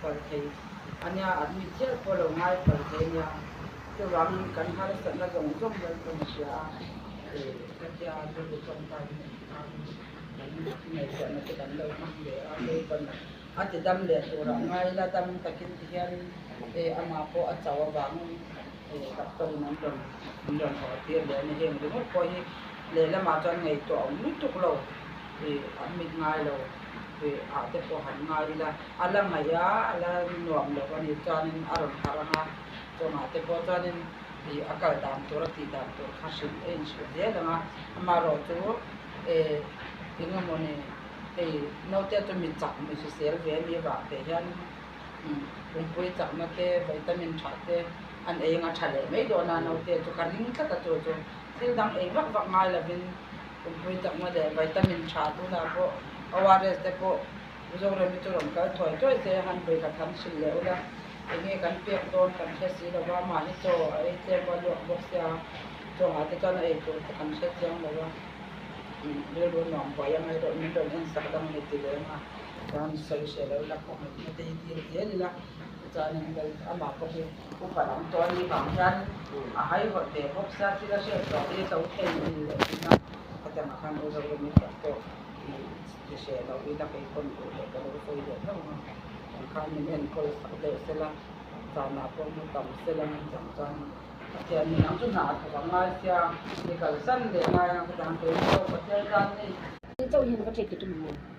palh thei a nia, admit hial pawh lo ngai palh thei a nia. Chuvangin kan harsatna zawng zawng Lalpawn a hria a, khatia rilru tawngtaiin a khan kan ngaihtuahna te kan lo hmang ve a, Lalpawn a ti dam leh turah ngai ila dam takin ti hian amah pawh a chauh avangin doctor in an rawn an rawn haw tir leh a ni. Heng ringawt pawh hi lehlamah chuan ngaihtuah awm lutuk lo an mit ngai lo. Ah te pawh han ngai ila a la ngaih a, a la nuam lo a ni chuanin a rawn harh ang a, chawngah te pawh chuanin ih a kal dan tur a tih dan tur kha hrilh a inhrilh zel ang a, amaherawh chu eh eng emaw ni hei naute chu mi chak mi hrisel ve a nih avang teh hian pumpui chakna te vitamin tha te an ei anga tha leh mai dawn a naute chu ka ring tlat a chu chu thil dang ei vak vak ngai lovin. Pumpui chakna leh vitamin tha tunah pawh ORS te pawh Mizoram hi chu rawn kal thuai thuai se han vawikhat han hrilh leh ula enge kan pek dawn kan hre si lova mahni chaw a ei tlem a luak bawk sia chawngah te chuan a ei tur te kan hre chiang lo a rilru nuam buai a ngaih min rawn en sak dang a ni ti lem a chuan sawi hreh lo ila kawnghaihna te hi dil zel ila chuanin amah pawh hi Upa lam tawh a nih vang hian a haihawt ve bawk sia thil a hriat chhuah hi lo thei a ni leh thin a, khatiangah khan u Zoremi tak pawh i hreh loh ila kei pawn duh leh ka lo sawi leh hlauh ang a, ang khan min enkawl sak deuh sela zanah pawh mu tam sela min chang chuan Pathian min ang chu hna a thawk ang ngai sia i kalsan leh ngai ang khatiang kei pawh Pathian tan ni. Chauh hian va ṭek ti tum ang.